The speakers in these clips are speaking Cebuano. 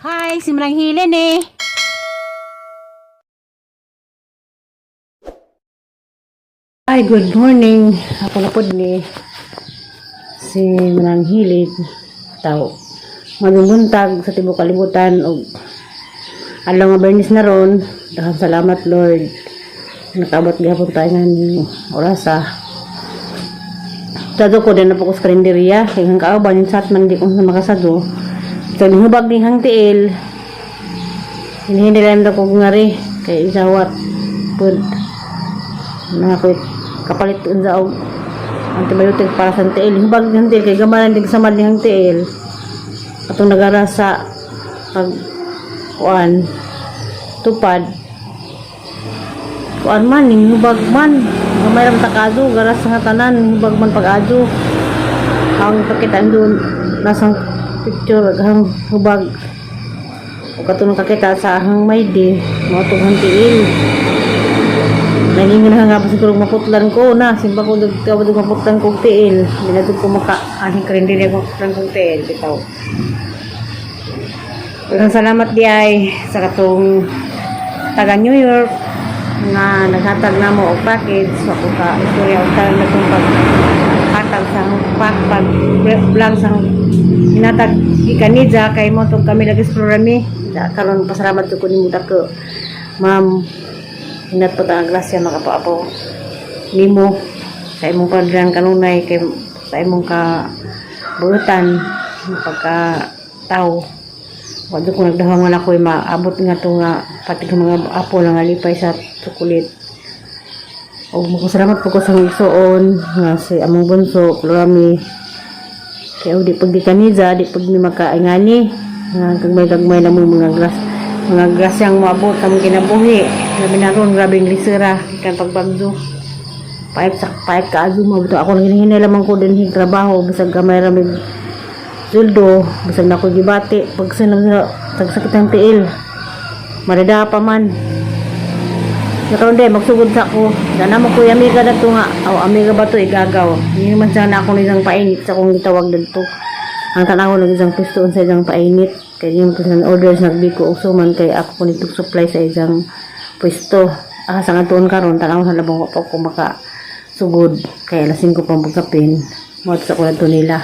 Hi, si Manang Hilen eh. Hi, good morning. Ako na po ni si Manang Hilig. Tao. Magbunbuntag sa tibok kalibutan og adlaw nga Bernis na ron. Daghang salamat, Lord. Nakaabot gihapon tayo nga ni orasa. Sado ko din na po ko sa karinderya. Kaya ang kauban yung sat man di ko na makasado. So, nihubag ni hang tiil. Hinihindi lang daw ko ngari. Kay isawat. Pud. Na ako kapalit unsa og antibiotic para sa tiil. Hubag ni hang tiil. Kay gamanan din samad ni hang tiil. Atong nagarasa pag kuan tupad kuan man ning hubag man gamay ra takado garas nga tanan hubag man pag-adyo ang kakitaan doon nasang picture ang hubag o katong kakita sa ahang maydi mao tong tiil. Nangingin nga pa siguro maputlan ko na simba ko dagtawad og maputlan kog tiil binatog ko maka aning karinderya ko maputlan kog tiil bitaw. Daghang salamat di ay sa katong taga New York nga naghatag namo og package. So ako ka istorya og tanan na itong paghatag sa pack pag vlog sa hinatag ikanidja kay mo tong kami lagi explore mi. Da karon pasalamat ko nimo dako, ma'am. Hinat pa ta ang grasya makapaapo nimo sa imong padran kanunay kay sa imong ka buutan pagka tao. Wala ko nagdahong man ako maabot nga to nga pati ka mga apo lang nga lipay sa chocolate. O magpasalamat po ko sa mga igsoon nga si among bunso, Klorami. Kaya di pag di kanida, di pag ni makaingani. Nga gagmay-gagmay na mo mga gras mga grasyang maabot sa among kinabuhi. Grabe na ron, grabe ang lisira. Ikan pagbagyo. Pahit sa pahit ka azo mo. Ako nang hinihinay lamang ko din hig trabaho. Bisag gamay ramig sweldo, bisag na ko gibati pag sa tagsakit ang tiil marida pa man. Sa karon de magsugod sa ako dana mo kuya amiga na to nga aw amiga ba to igagaw hindi naman sana ako isang painit sa akong gitawag didto ang tanaw ng isang pisto sa isang painit kay di mo sa orders nagbiko og suman kay ako ko nito supply sa isang pwesto ah sa ngatuon karon tanaw sa labong ko pa ko maka sugod kay alas 5 pang pagkapin mo sa ko na nila.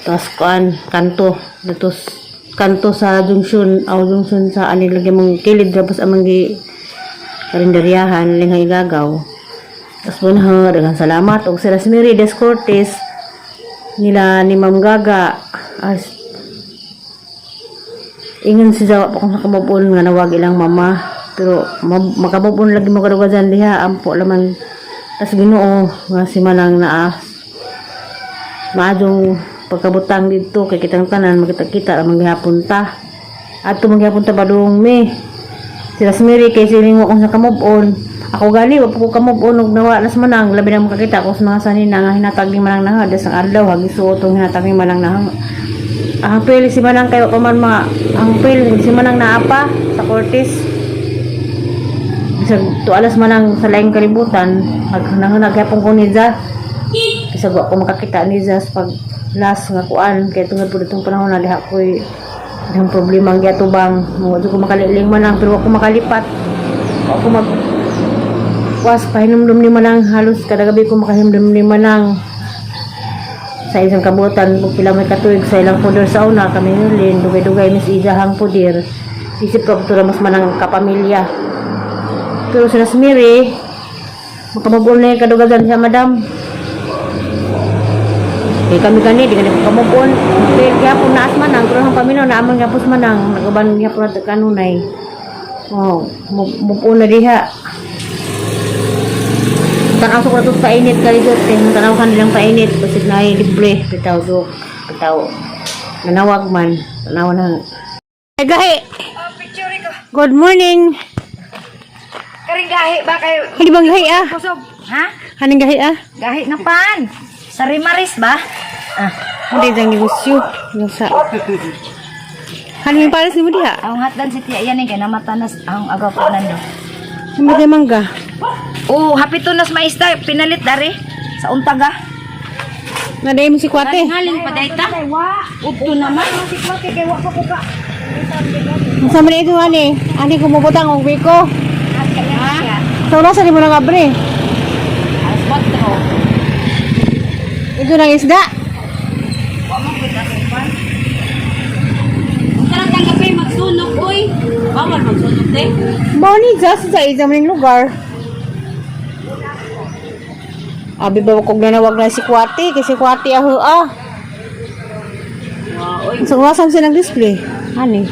Tapos kuan, kanto. Dito kanto sa junction, aw junction sa ani lagi mong kilid tapos amang gi karinderyahan linghay igagaw. Tapos bunha, daghang salamat og sila si Mary Descortes nila ni Ma'am Gaga as ingon si Jawa pa kung nakamubon nga nawag ilang mama pero makamubon lagi mo kadugadan diha ampo laman tas Ginoo nga si Manang naa maadong pagkabutang dito kay kitang tanan makita-kita ang gihapon ta adto manggihapon ta badung mi sila si Mary kay siling ko sa kamove on. Ako gani wa pa ko kamove on og nawa nas Manang labi na makakita ko sa mga sanina nga hinatag ni Manang naha des ang adlaw hagi suot tong hinatag ni Manang naha. Ang pili si Manang kayo pa man mga ang pili si Manang naa pa sa Cortes bisag tualas Manang sa laing kalibutan naghanag ko niya bisag wa ko makakita ni Zas pag last nga kuan kay tungod po ditong panahon na diha ko'y ang problema ang giatubang mo ko makaliling man lang pero wa ko makalipat wa ko mag was pahinumdum ni Manang halos kada gabi ko makahinumdum ni Manang sa isang kabutan kung pila may katuig sa ilang poder sa una kami nulin dugay-dugay mis ijahang poder isip ko ito mas Manang kapamilya pero sa Mary makamabul na yung kadugagan siya madam. Kay kami gani, di kami kamupon. Kaya kaya po naas Manang, pero ang paminaw, naaman nga po sa Manang, nagaban niya po na kanunay. Oh, mupon na diha. Tanaw sa ko painit kaligot, eh, tanaw kanilang painit, basig na ay libre, bitaw do, bitaw. Nanawag man, tanaw na. Ay, gahi! Oh, picture ko. Good morning! Karing gahi ba kayo? Hindi bang gahi ah? Kusog. Ha? Haning gahi ah? Gahi nga pan. Sa Rimaris ba? Ah. Hindi dyan negosyo. Yung sa... Haning pares ni mo diha? Ang hatdan si Tia yan eh, kay namata nas ang agaw pa nando. Hindi tayo mangga. Oh, happy to nas maista pinalit dari sa untaga. Naday mo si Kwate. Haling pa dayta. Udto naman. Sa man ito ani, ani kumubutang og biko. Ha? Sa wala sa mo nang abre. Alas 4. Ito nang isda. Wa mo pud ako pa. Tara tanggapin magsunog oy. Bawal magsunog te. Mao ni just sa isa maning lugar. Abi ba kog nanawag na si Kwate kasi Kwate aho ah. Wa oy. Sa wala sa nang display. Ani.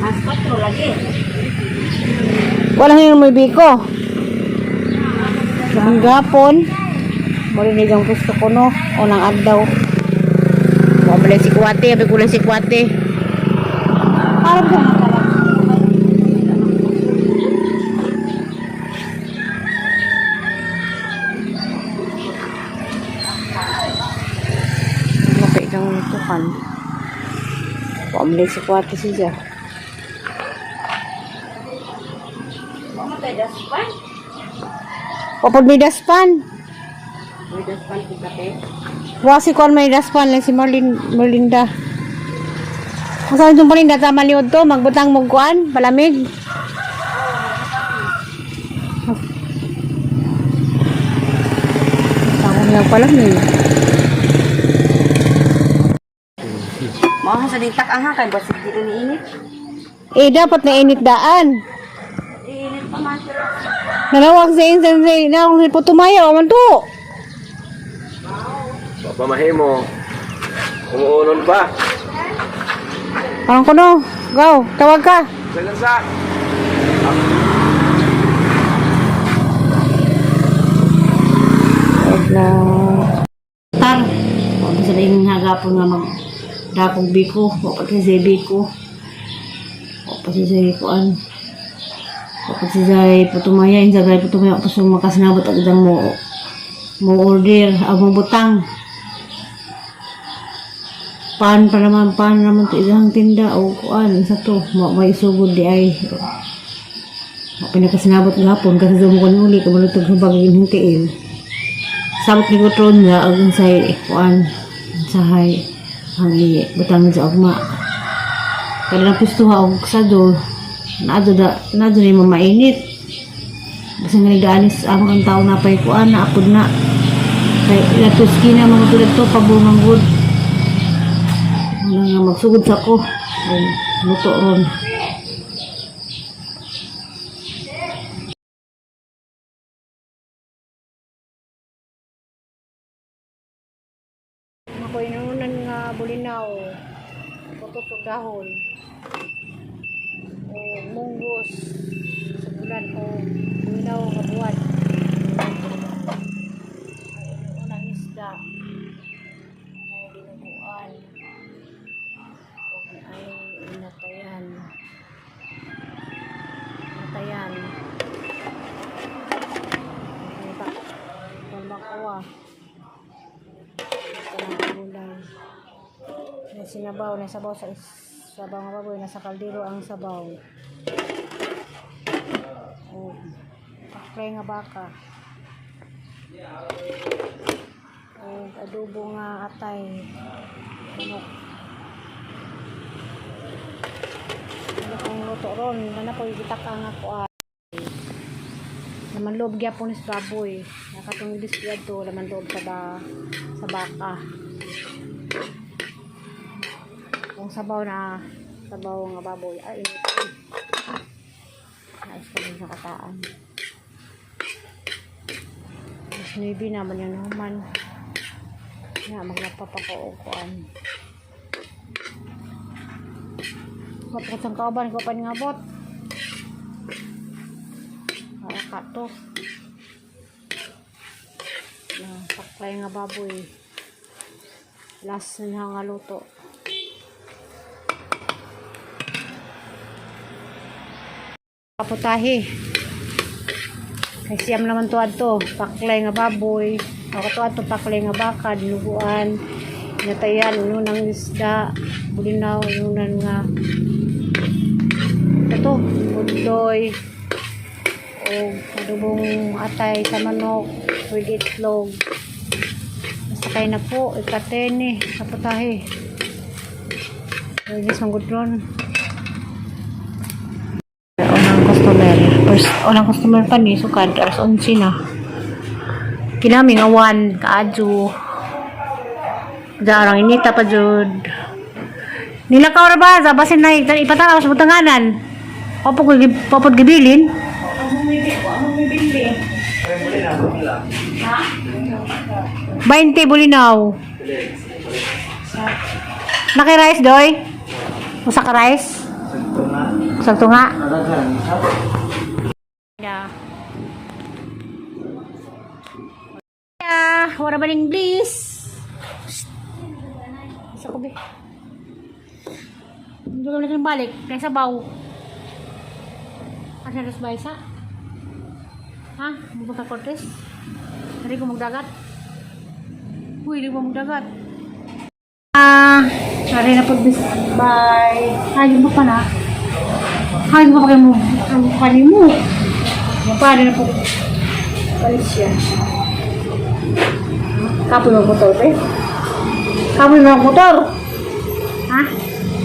Alas 4 lagi. Wala ngayon may biko. Ang gapon. Marinig ang gusto ko no. O nang adlaw. Mabalik si Kwate. Abi ko lang si Kwate. Parang ko. Okay, kang tukan. Pamalik si Kwate siya. Wa mo tay daspan. Kapag may daspan. May daspan ko kate. Wa si kon may daspan lang si Merlin, Merlinda. Kung saan itong palinda, tama liod to, magbutang mo kuan, palamig. Tangon lang palamig. Mao sa dintak ang ha kay basig dito ni init. Eh, dapat na init daan. Init pa man pero Nanawag sa insan sa na kung po tumayo, man to. Pamahimo. Umuunon pa. Parang kuno, go, tawag ka. Sagan sa. Na tar. Wa sa ding hagapon nga mag dakong biko, wa pa kasi biko. Wa pa siya kuan. Wa pa siya putumaya, insa gay putumaya pa sa makasinabot ang idang mo mo order ang butang. Pan pa naman, pan naman to isang tinda o kuan sa to, mo may sugod di ay. Wa pinakasinabot gapon kasi dumo ko uli kabalutog sa bagay hintiin. Sabot ni Gutron nga ang unsay kuan usahay ang butang sa ugma. Kada na pisto ha og sado naadto da naadto ni mamainit. Basta nga nagdaanis ang ang tao na pay kuan na apod na. Kay latos kina mga tulad to pabor gud. Wala nga magsugod sa ko. Og luto ron. Ako inunan nga bulinaw. Putot og dahon. O munggos sa bulan o bulinaw nga buwan. Ay inuunang isda. Ay dinuguan. O ay inatayan. Inatayan. Makuha. Kanang gulay. May sinabaw, may sabaw sa sabaw nga baboy, nasa kaldero ang sabaw. O, paklay nga baka. O, adobo nga atay. Manok. Ano kong luto ron, na po gitak ang ako ah. Laman loob gyapon is baboy. Nakatong display to, laman loob sa ba, sa baka. Kung sabaw na sabaw nga baboy ay init. Ayos kami sa kataan. Mas 9 naman yan human. Nga magnapapako og kuan. Kapag sa kauban ko pa nga bot. Para ka to. Na, paklay nga baboy. Last na nga luto. Kaputahe. Kay siyam naman to adto, paklay nga baboy. Ako to adto paklay nga baka, dinuguan, natayan, unang isda, bulinaw, unan nga ito, budloy, o adobong atay sa manok, with itlog. Basta Patay na po. Ikatene. Sa putahe. Pwede sa gudron. Unang customer. First, unang customer pa ni. Sukad. Alas 11 na. Kinami nga 1. Kaadyo. Jarang inita pa jud. Nilakaw ra ba? Zabasin na ipatanaw sa butanganan. Opo ko popod gibilin. 20 bulinaw. Naki-rice, Doy? Usa ka rice? Sakto nga. Yeah. Yeah, wala ba ning bliss? Isa ko be. Hindi ko na balik. Kaya sabaw. Asa ras ba isa? Ha? Mo ka Cortez? Hindi ko magdagat. Uy, hindi ko magdagat. Ah, sorry na pag bye. Ay, mo pa na. Ay, mo pa kayo mo. Ang kani mo. Mapari na po. Palis siya. Kapoy mo motor, eh. Kapoy mo ang motor. Ha?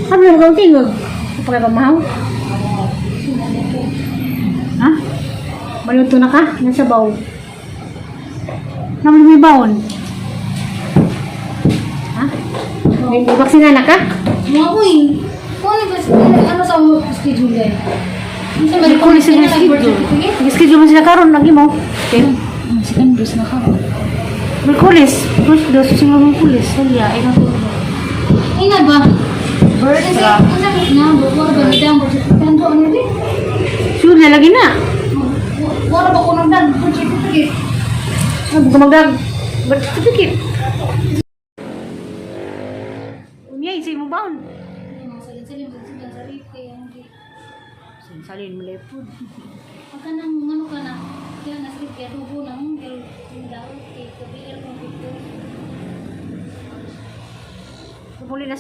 Kapoy mo ang tingog. Ano pa kayo pamahaw? Ha? Maluto na ka? Nasa baw. Naman may bawon. Ha? May vaksina na ka? Mga ko eh. Kung ano ba, ano sa schedule eh? Ano sa Hindi ko na sila schedule. Schedule mo sila karon lagi mo. Okay. Second dose na ka. Merkulis. First dose sila Merkulis. Saya ay nang Ina ba? Birth ra. Ano na? Wala ba nito ang birth certificate? Ano ni? Sure na lagi na. Wala ba ko nang dan birth certificate? Ay, gumagdag. Birth certificate. Unya, isay mo baon. Salin mo lepod. Pagka nang ano ka na, kaya nasakit kaya tubo na mong pero daot kay kabiel kong picture. Pupuli na.